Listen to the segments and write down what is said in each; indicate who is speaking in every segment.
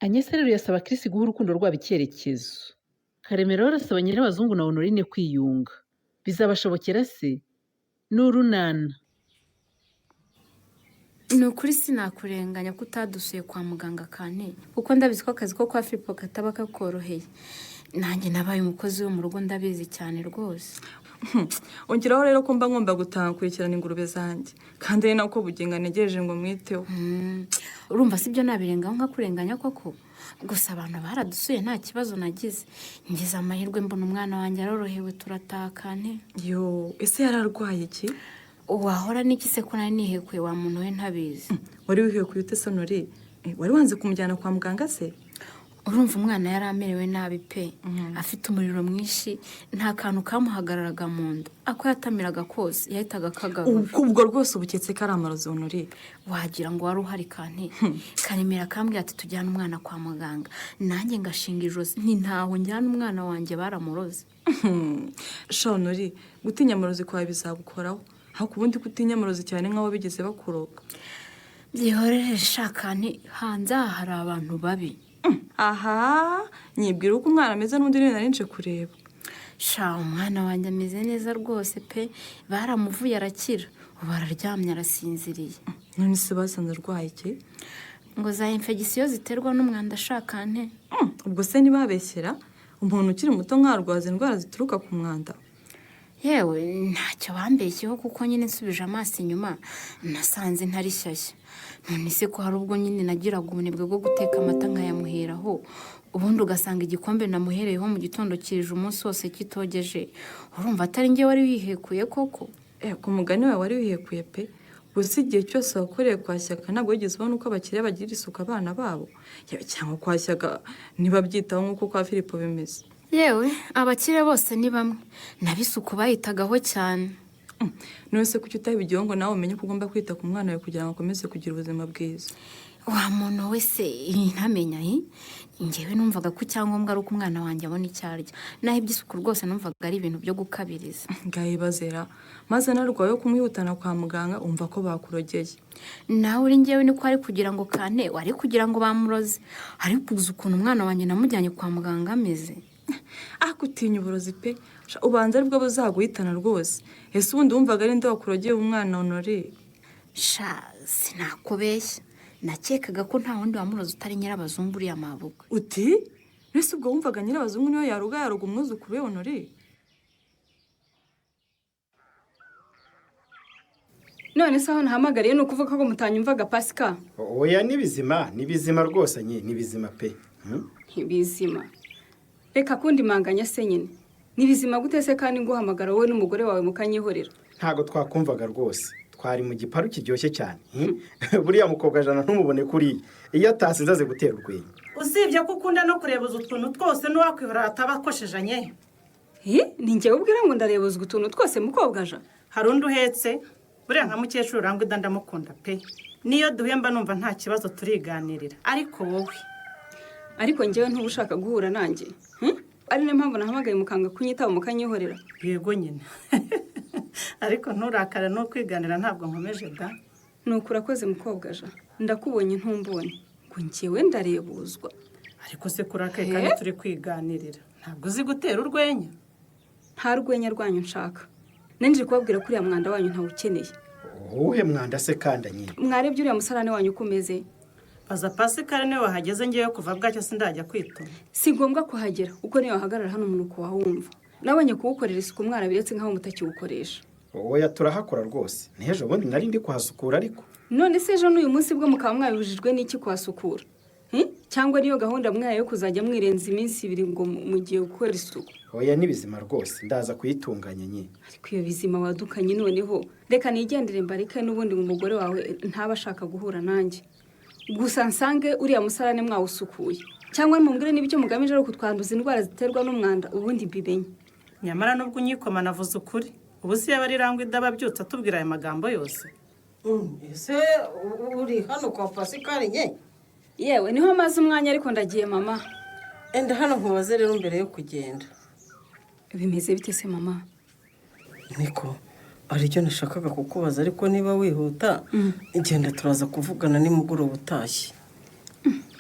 Speaker 1: Agnes areruye asaba Chris guha urukundo rwabo icyerekezo. Karemera we arasaba Nyirabazungu na Honorine kwiyunga. Bizabashobokera se? Ni urunana.
Speaker 2: Ni ukuri sinakurenganya ko utadusuye kwa muganga kane, kuko ndabizi ko akazi ko kwa Filipo kataba kakoroheye. Nanjye nabaye umukozi wo mu rugo, ndabizi cyane rwose.
Speaker 3: Ongeraho rero ko mba ngomba gutaha nkurikirana ingurube zanjye, kandi ari nako Bugingo anegereje ngo mwiteho.
Speaker 2: Urumva si byo, nabirengaho nkakurenganya koko. Gusa abantu baradusuye, nta kibazo nagize. Ngize amahirwe mbona umwana wanjye arorohewe, turataha kane.
Speaker 3: Yo, ese yari arwaye iki?
Speaker 2: Wahora n'iki se ko nari nihekuye wa muntu we, ntabizi?
Speaker 3: Wari wihekuye ute, Sonori? Wari wanze kumujyana kwa muganga se?
Speaker 2: Urumva, umwana yari amerewe nabi pe, afite umuriro mwinshi, nta kantu kamuhagararaga mu nda, ako yatamiraga kose yahitaga akagarura.
Speaker 3: Ubwo rwose ubuketse ko ari amarozi, Honori?
Speaker 2: Wagira ngo wari uhari kante. Karemera akambwira ati: "Tujyane umwana kwa muganga," nanjye ngashinga ijosi nti: "Ntaho njyana umwana wanjye, baramuroze."
Speaker 3: Sha Honori, gutinya amarozi kwawe bizagukoraho. Ariko ubundi kutinya amarozi cyane nk'aho bigeze bakuroga?
Speaker 2: Byihorere shakane, hanze aha hari abantu babi.
Speaker 3: Aha nyibwira uko umwana ameze, n'undi niwe nari nje kureba.
Speaker 2: Sha, umwana wanjye ameze neza rwose pe, baramuvuye arakira, ubu araryamye arasinziriye.
Speaker 3: None se basanze arwaye iki?
Speaker 2: Ngo za infection ziterwa n'umwanda shakante.
Speaker 3: Ubwo se ntibabeshyera? Umuntu ukiri muto nkarwaza indwara zituruka ku mwanda?
Speaker 2: Yewe, ntacyo bambeshyeho, kuko nyine nsubije amaso inyuma nasanze ntari shyashya. None se ko hari ubwo nyine nagiraga ubunebwe bwo guteka amata nkayamuheraho, ubundi ugasanga igikombe namuhereyeho mu gitondo kirije umunsi wose kitogeje, urumva atari njye wari wihekuye koko?
Speaker 3: Ku mugani wawe wari wihekuye pe. Gusa igihe cyose wakoreye kwa Shyaka ntabwo wigeze ubona uko abakiriya bagirira isuku abana babo? Yewe, cyangwa kwa Shyaka ntibabyitaho nk'uko kwa Filipo bimeze?
Speaker 2: Yewe, abakire bose ni bamwe, n'ab'isuku bayitagaho cyane.
Speaker 3: None se kuki utabigiyeho ngo nawe umenye ko ugomba kwita ku mwana wawe kugira ngo akomeze kugira ubuzima bwiza?
Speaker 2: Wa muntu wese ntamenya njyewe numvaga ko icyangombwa ari uko umwana wanjye abona icyo arya, naho iby'isuku rwose numvaga ari ibintu byo gukabiriza.
Speaker 3: Ngayibazera maze narwaye yo kumwihutana kwa muganga, umva ko bakurogeye.
Speaker 2: Nawe uri njyewe niko ari kugira ngo kane, wari kugira ngo bamuroze, ariko uzi ukuntu umwana wanjye namujyanye kwa muganga ameze?
Speaker 3: Ah, utinya uburozi pe. Sha, ubanza aribwo buzaguhitana rwose. Ese ubundi wumvaga ari nde wakurogeye umwana, Honore?
Speaker 2: Sha, sinakubeshya, nakekaga ko nta wundi wamuroze utari Nyirabazungu uriya mabukwe.
Speaker 3: Uti mbese ubwo wumvaga Nyirabazungu niyo yaruga yaroga umwuzukuru we, Honore?
Speaker 4: None se aho nahamagariye ni ukuvuga ko mutanyumvaga, Pasika?
Speaker 5: Oya, ni bizima, ni bizima rwose nye, ni bizima pe.
Speaker 4: Ntibizima, reka kundi manganya se nyine. Ni bizima gute se kandi nguhamagara wowe n'umugore wawe mukanyihorera?
Speaker 5: Ntabwo twakumvaga rwose, twari mu giparu kiryoshye cyane. Buriya mukobwa jana ntumubone kuriya, iyo atasinze aze gutera urwenya.
Speaker 6: Usibye ko ukunda no kurebuza utuntu twose, n'uwakwihorera ataba akosheje.
Speaker 4: Ni njyewe ubwira ngo ndarebuzwa utuntu twose, mukobwa ja?
Speaker 6: Hari undi uhetse buriya nka mukecuru urangwa ida, ndamukunda pe, niyo duhuye mba numva nta kibazo, turiganirira, ariko wowe...
Speaker 4: Ariko njyewe ntuba ushaka guhura nanjye, Ari niyo mpamvu nahamagaye mukanga kunyitaba mukanyihorera?
Speaker 6: Yego nyine, ariko nturakare, no kwiganira ntabwo nkomeje da.
Speaker 4: Ni uku urakoze, mukobwa ja, ndakubonye ntumbonye ngo njyewe ndarebuzwa.
Speaker 6: Ariko se kurakaye kandi turi kwiganirira? Ntabwo uzi gutera urwenya.
Speaker 4: Nta rwenya rwanyu nshaka. Nanjye kubabwira ko uriya mwanda wanyu ntawukeneye.
Speaker 5: Uwuhe mwanda se kandi nyine?
Speaker 4: Mwarebye uriya musarane wanyu uko umeze?
Speaker 6: Baza Pasikari niwe wahageze, ngewe kuva bwacyo sindajya kwituma.
Speaker 4: Si ngombwa kuhagera, kuko niyo wahagarara hano umunuko wawumva. Nabonye kuwukorera isuku mwarabiretse nk'aho mutakiwukoresha.
Speaker 5: Oya, turahakora rwose, n'ejo bundi nari ndi kuhasukura ariko.
Speaker 4: None se ejo n'uyu munsi bwo mukaba mwabibujijwe n'iki kuhasukura? Cyangwa niyo gahunda mwayo yo kuzajya mwirenza iminsi 2 ngo mugiye gukora isuku?
Speaker 5: Oya, ni bizima rwose, ndaza kuyitunganya nyine.
Speaker 4: Ariko iyo bizima wadukanye. Noneho reka nigendere mbareke, n'ubundi ngo umugore wawe ntaba ashaka guhura nanjye. Gusa nsange uriya musarane mwawusukuye, cyangwa mumbwire niba icyo mugamije ari ukutwanduza indwara ziterwa n'umwanda, ubundi mbimenye.
Speaker 6: Nyamara nubwo unyikoma navuze ukuri. Ubu si yaba ari rangwa idaba abyutse atubwira aya magambo yose?
Speaker 7: Ese uri hano kwa Pasikari nye?
Speaker 4: Yewe, niho maze umwanya, ariko ndagiye mama.
Speaker 7: Enda hano nkubaze rero mbere yo kugenda.
Speaker 4: Bimeze bite se mama?
Speaker 7: Niko, hari icyo nashakaga kukubaza, ariko niba wihuta genda, turaza kuvugana nimugoroba utashye.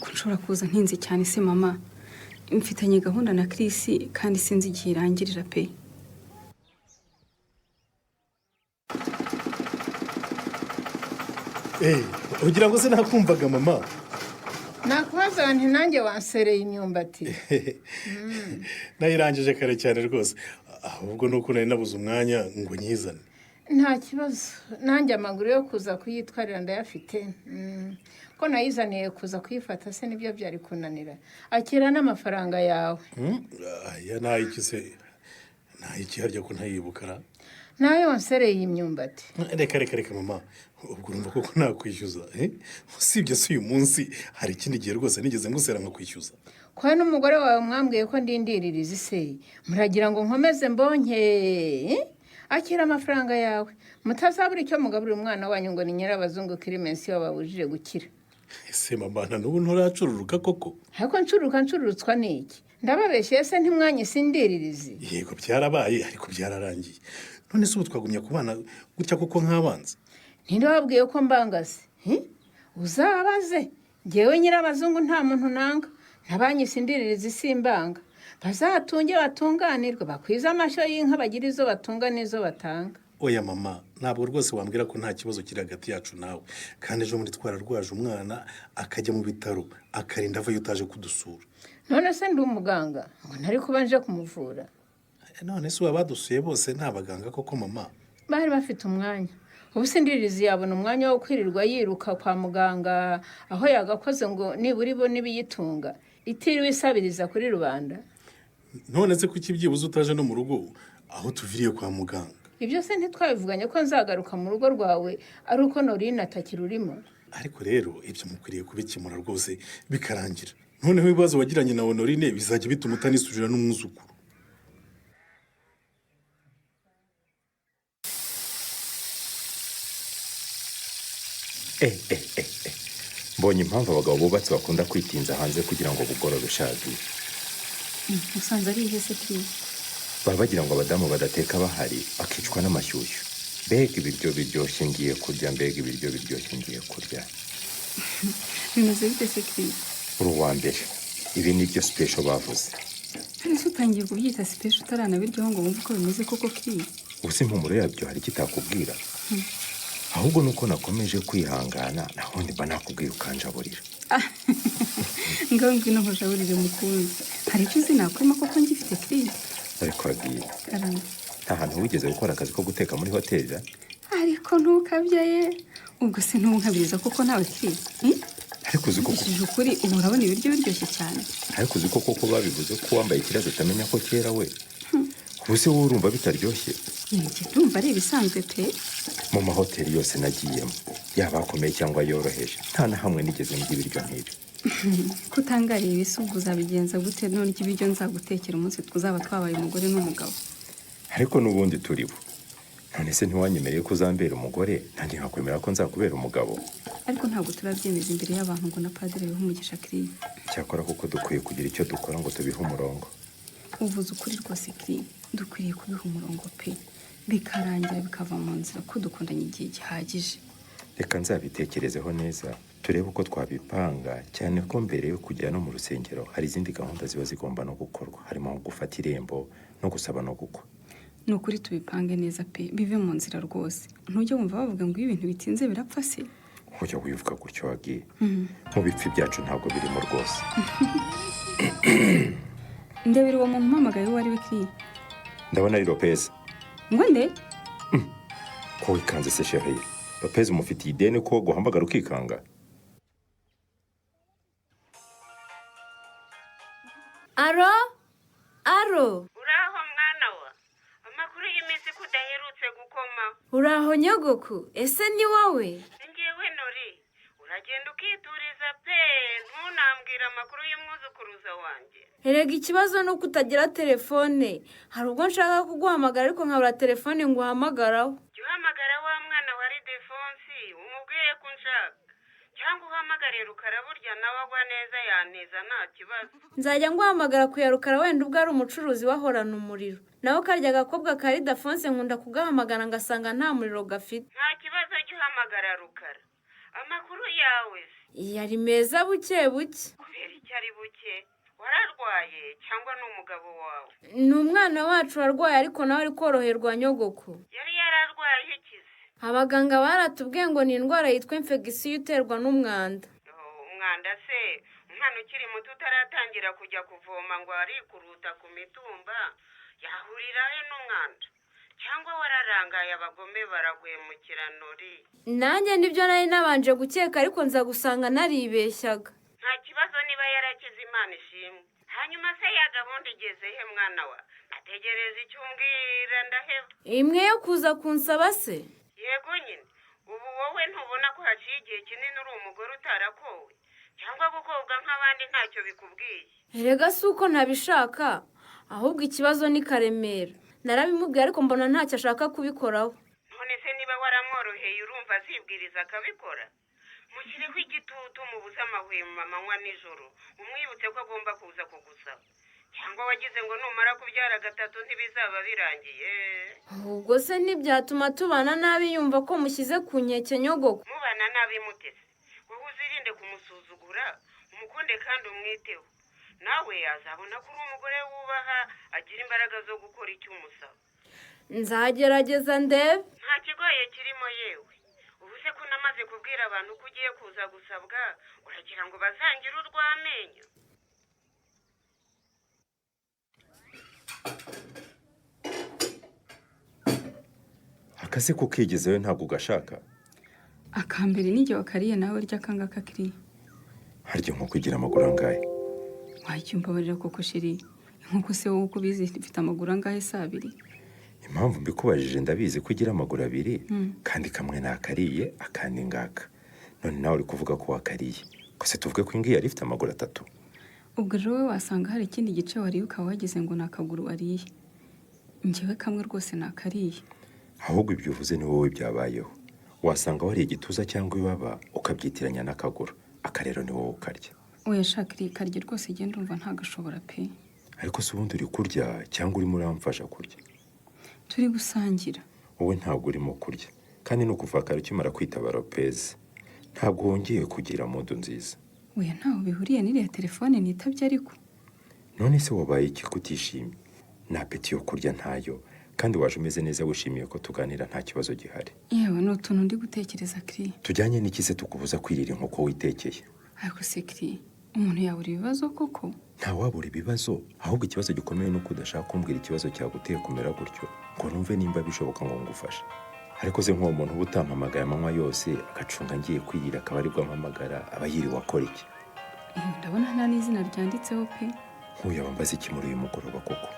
Speaker 4: Ko Nshobora kuza ntinze cyane se mama? Mfitanye gahunda na Chris kandi sinzi igihe irangirira pe.
Speaker 8: Ugira ngo se nakumvaga mama?
Speaker 7: Nakubaza nti nanjye wansereye imyumbati?
Speaker 8: Nayirangije kare cyane rwose, ahubwo nuko nari nabuze umwanya ngo nyizane.
Speaker 7: Nta kibazo, nanjye amaguru yo kuza kuyitwarira ndayafite. Ko nayizaniye kuza kuyifata se nibyo byari kunanira? Akira n'amafaranga yawe.
Speaker 8: Aya ntayiki se? Ntayiki harya ko ntayibukara?
Speaker 7: Nawe wansereye iyi myumbati.
Speaker 8: Reka reka reka mama, ubwo urumva koko nakwishyuza? Usibye se uyu munsi, hari ikindi gihe rwose nigeze ngusera nkakwishyuza?
Speaker 7: Kwa n'umugore wawe mwambwiye ko ndindiririza ise, muragira ngo nkomeze mbonke? Akira amafaranga yawe, mutazabura icyo mugaburira umwana wanyu ngo ni Nyirabazungu Kirimensi wababujije gukira.
Speaker 8: Ese mama, na n'ubu nturacururuka koko?
Speaker 7: Ariko ncururuka ncururutswa n'iki? Ndababeshye se ntimwanyise indiririzi?
Speaker 8: Yego byarabaye, ariko byararangiye. None se ubu twagumya kubana gutya koko nk'abanzi?
Speaker 7: Ninde wabwiye ko mbangase? Uzabaze, ngewe Nyirabazungu nta muntu nanga, ntabanyise indiririzi simbanga. Bazatunge batunganirwe, bakwize amashyo y'inka, bagire izo batunga n'izo batanga.
Speaker 8: Oya mama, ntabwo rwose wambwira ko nta kibazo kiri hagati yacu nawe, kandi ejo muri twararwaje umwana akajya mu bitaro, akarinda avayo utaje kudusura.
Speaker 7: None se ndi umuganga ngo ntari kuba nje kumuvura?
Speaker 8: None se ubu abadusuye bose ni abaganga koko mama?
Speaker 7: Bari bafite umwanya. Ubu se indiririzi yabona umwanya wo kwirirwa yiruka kwa muganga, aho yagakoze ngo nibura ibone ibiyitunga itiriwe isabiriza kuri rubanda?
Speaker 8: None se kuki byibuze utaje no mu rugo aho tuviriye kwa muganga?
Speaker 7: Ibyo se ntitwabivuganye ko nzagaruka mu rugo rwawe ari uko Norine atakirurimo?
Speaker 8: Ariko rero ibyo mukwiriye kubikemura rwose bikarangira. Noneho ibibazo wagiranye na Honorine bizajya bituma utanisurira n'umwuzukuru.
Speaker 9: Eh, eh, eh, eh. Mbonye impamvu abagabo bubatse bakunda kwitinza hanze kugira ngo bugorobe shabi.
Speaker 4: Usanze ari ihe se Chris?
Speaker 9: Baba bagira ngo abadamu badateka bahari bakicwa n'amashyushyu. Mbega ibiryo biryoshye ngiye kurya, mbega ibiryo biryoshye ngiye kurya!
Speaker 4: Bimeze bite se Chris?
Speaker 9: Uri uwa mbere, ibi ni byo special bavuze.
Speaker 4: None se utangiye kubyita special utaranabiryaho ngo wumve uko bimeze koko Chris?
Speaker 9: Ubu se impumuro yabyo hari icyo itakubwira? Ahubwo nuko nakomeje kwihangana, nahundi mba nakubwiye ukanjaburira.
Speaker 4: Ngaho ngwino nkujaburire mukunzi. Hari icyo uzi nakwima koko ngifite Chris?
Speaker 9: Ariko wagiye
Speaker 4: Karame.
Speaker 9: nta hantu wigeze gukora akazi ko guteka muri hoteli ra?
Speaker 4: Ariko ntukabyaye, ubwo se ntunkabiriza koko nawe Chris?
Speaker 9: Ariko uzi ko
Speaker 4: Mvugishije ukuri, ubu urabona ibiryo biryoshye cyane.
Speaker 9: Ariko uzi ko koko babivuze ko uwambaye ikirazo atamenya ko kera we. Ubu se wowe urumva bitaryoshye?
Speaker 4: Njye ndumva ari ibisanzwe pe.
Speaker 9: Mu mahoteli yose nagiyemo, yaba akomeye cyangwa yoroheje, nta na hamwe nigeze ndya ibiryo nk'ibi.
Speaker 4: Ko utangariye ibisi, ubwo uzabigenza gute none ibiryo nzagutekera umunsi tuzaba twabaye umugore n'umugabo?
Speaker 9: Ariko n'ubundi turi bo. None se ntiwanyemereye ko uzambera umugore, nanjye nkakwemera ko nzakubera umugabo?
Speaker 4: Ariko ntabwo turabyemeza imbere y'abantu ngo na padiri abihe umugisha Chris.
Speaker 9: Cyakora kuko dukwiye kugira icyo dukora ngo tubihe umurongo.
Speaker 4: Uvuze ukuri rwose Chris, dukwiriye kubiha umurongo pe, bikarangira bikava mu nzira ko dukundanye igihe gihagije.
Speaker 9: Reka nzabitekerezeho neza turebe uko twabipanga, cyane ko mbere yo kujya no mu rusengero hari izindi gahunda ziba zigomba no gukorwa, harimo nko gufata irembo no gusaba no gukwa.
Speaker 4: Ni ukuri tubipange neza pe, bive mu nzira rwose. Ntujya wumva bavuga ngo iyo ibintu bitinze birapfa se?
Speaker 9: Ujya wivuga gutyo wagiye. Mu bipfi byacu ntabwo birimo rwose.
Speaker 4: Ndebera uwo muntu umpamagaye uwo ari we Chris.
Speaker 9: Ndabona ari Lopez.
Speaker 4: Ngo nde?
Speaker 9: Ko wikanze se chérie? Lopez umufitiye ideni ko guhamagara ukikanga?
Speaker 2: Aro, aro.
Speaker 10: Uraho mwana wa, amakuru y'iminsi ko udaherutse gukoma?
Speaker 2: Uraho nyogoku, ese ni wowe?
Speaker 10: Ngewe Nori, uragenda ukituriza pe, ntunambwire amakuru y'umwuzukuruza wanjye.
Speaker 2: Erega ikibazo ni uko utagira telefone. Hari ubwo nshaka kuguhamagara ariko nkabura telefone nguhamagaraho.
Speaker 10: Jya uhamagara wa mwana wa Ridefonsi umubwiye ko unshaka, cyangwa uhamagare Rukara, burya nawe agwa neza yantiza nta kibazo.
Speaker 2: Nzajya nguhamagara ku ya Rukara, wenda ubwo ari umucuruzi wahorana umuriro. Naho karya gakobwa ka Ridefonse nkunda kugahamagara ngasanga nta muriro gafite.
Speaker 10: Nta kibazo, jya uhamagara Rukara. Amakuru yawe se?
Speaker 2: Yari meza buke buke.
Speaker 10: Ko icyo ari buke. Wararwaye cyangwa ni umugabo wawe?
Speaker 2: Ni umwana wacu warwaye ariko nawe ari koroherwa nyogoko.
Speaker 10: Yari yararwaye ikize?
Speaker 2: Abaganga baratubwiye ngo ni indwara yitwa infegisiyo iterwa n'umwanda.
Speaker 10: Oh, umwanda se? Umwana ukiri muto utaratangira kujya kuvoma ngo arikuruta ku mitumba yahurira he n'umwanda? Cyangwa wararangaye abagome baraguhemukira nori?
Speaker 2: Nanjye nibyo nari nabanje gukeka ariko nza gusanga naribeshyaga.
Speaker 10: Nta kibazo niba yarakize, Imana ishimwe. Hanyuma se ya gahunda igeze he mwana wa? Nategereza icyo umbwira ndaheba.
Speaker 2: Imwe yo kuza kunsaba se?
Speaker 10: Yego nyine. Ubu wowe ntubona ko haciye igihe kinini uri umugore utarakowe? Cyangwa gukobwa nk'abandi ntacyo bikubwiye?
Speaker 2: Erega si uko ntabishaka, ahubwo ikibazo ni Karemera. Narabimubwiye ariko mbona ntacyo ashaka kubikoraho.
Speaker 10: None se niba waramworoheye urumva azibwiriza akabikora? Mushyireho igitutu, mubuze amahwemo amanywa nijoro, umwibutse ko agomba kuza kugusaba. Cyangwa wagize ngo numara kubyara gatatu ntibizaba birangiye?
Speaker 2: Ubwo se ntibyatuma tubana nabi yumva ko mushyize ku nkeke nyogoko?
Speaker 10: Mubana nabi mutese? Wowe uzirinde kumusuzugura, umukunde kandi umwiteho. Nawe azabona ko uri umugore wubaha, agira imbaraga zo gukora icyo umusaba.
Speaker 2: Nzagerageza ndebe.
Speaker 10: Nta kigoye kirimo yewe. Ubu se ko namaze kubwira abantu ko ugiye kuza gusabwa, uragira ngo bazangire urw'amenyo?
Speaker 9: Akase kukigezayo ntabwo ugashaka.
Speaker 4: Akambere n'igihe wakariye nawe rya akangaka kiriya.
Speaker 9: Harya inkoko igira amaguru angahe?
Speaker 4: Wajya umbabarira koko sheri, inkoko se wowe uko ubizi ifite amaguru angahe? Si abiri?
Speaker 9: Impamvu mbikubajije, ndabizi ko igira amaguru abiri, kandi kamwe nakariye akandi ngaka. None nawe uri kuvuga ko wakariye, gusa tuvuge ko ingiyi yari ifite amaguru atatu.
Speaker 4: Ubwo rero wowe wasanga hari ikindi gice wariye ukaba wagize ngo ni akaguru wariye. Njyewe kamwe rwose nakariye.
Speaker 9: Ahubwo ibyo uvuze ni wowe byabayeho. Wasanga wariye igituza cyangwa ibaba ukabyitiranya n'akaguru. Aka rero ni wowe ukarya.
Speaker 4: Oya shaka iri karye rwose, genda umva ntagashobora pe.
Speaker 9: Ariko se ubundi uri kurya cyangwa urimo uramfasha kurya?
Speaker 4: Turi gusangira.
Speaker 9: Wowe ntabwo urimo kurya, kandi ni ukuva kare ukimara kwitaba Lopez ntabwo wongeye kugira mudu nziza.
Speaker 4: Oya, ntaho bihuriye n'iriya telefone nitabye ariko.
Speaker 9: None se wabaye iki kutishimye? Nta peti yo kurya ntayo, kandi waje umeze neza wishimiye ko tuganira nta kibazo gihari.
Speaker 4: Yewe, ni utuntu ndi gutekereza kiriya.
Speaker 9: Tujyanye n'iki se tukubuza kwirira inkoko witekeye?
Speaker 4: Ariko se kiriya, umuntu yabura ibibazo koko?
Speaker 9: Ntawabura ibibazo, ahubwo ikibazo gikomeye ni uko udashaka kumbwira ikibazo cyaguteye kumera gutyo ngo numve nimba bishoboka ngo ngufashe. Ariko se nk'uwo muntu uba utampamagaye amanywa yose, agacunga ngiye kwirira akaba aribwo ampamagara, aba yiriwe akora iki?
Speaker 4: Yewe, ndabona nta n'izina ryanditseho pe.
Speaker 9: Nk'uyu aba ambaza iki muri uyu mugoroba koko?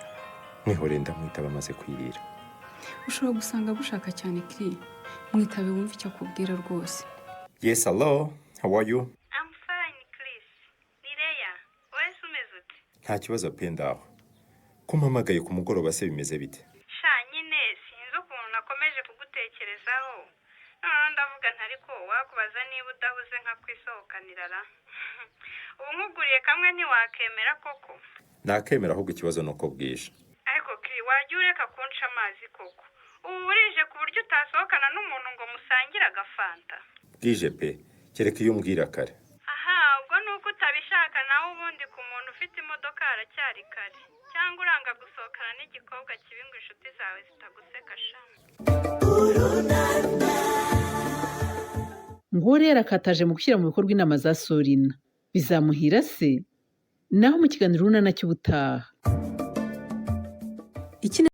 Speaker 9: Mwihoreye ndamwitaba amaze kwirira.
Speaker 4: Ushobora gusanga agushaka cyane kiriya. Mwitabe wumve icyo akubwira rwose.
Speaker 9: Yes, hello, how are you?
Speaker 11: I'm fine, Chris. Ni Leya. Wowe se umeze ute?
Speaker 9: Nta kibazo pe, ndaho. Ko umpamagaye ku mugoroba se bimeze bite?
Speaker 11: Sha nyine sinzi ukuntu nakomeje kugutekerezaho. Noneho ndavuga nti ariko wakubaza niba udahuze nkakwisohokanira ra. Ubu nkuguriye kamwe ntiwakemera koko?
Speaker 9: Nakemera, ahubwo ikibazo ni uko bwije.
Speaker 11: Ariko Chris, wajya ureka kunca amazi koko. Ubu burije ku buryo utasohokana n'umuntu ngo musangire agafanta.
Speaker 9: Bwije pe, kereka iyo umbwira kare.
Speaker 11: Aha, ubwo ni uko utabishaka, nawe ubundi ku muntu ufite imodoka haracyari kare. Cyangwa uranga gusohokana n'igikobwa kibi ngo inshuti zawe zitaguseka sha.
Speaker 1: Nguwo rero arakataje mu gushyira mu bikorwa inama za Sorina. Bizamuhira se? Naho mu kiganiro Urunana cy'ubutaha.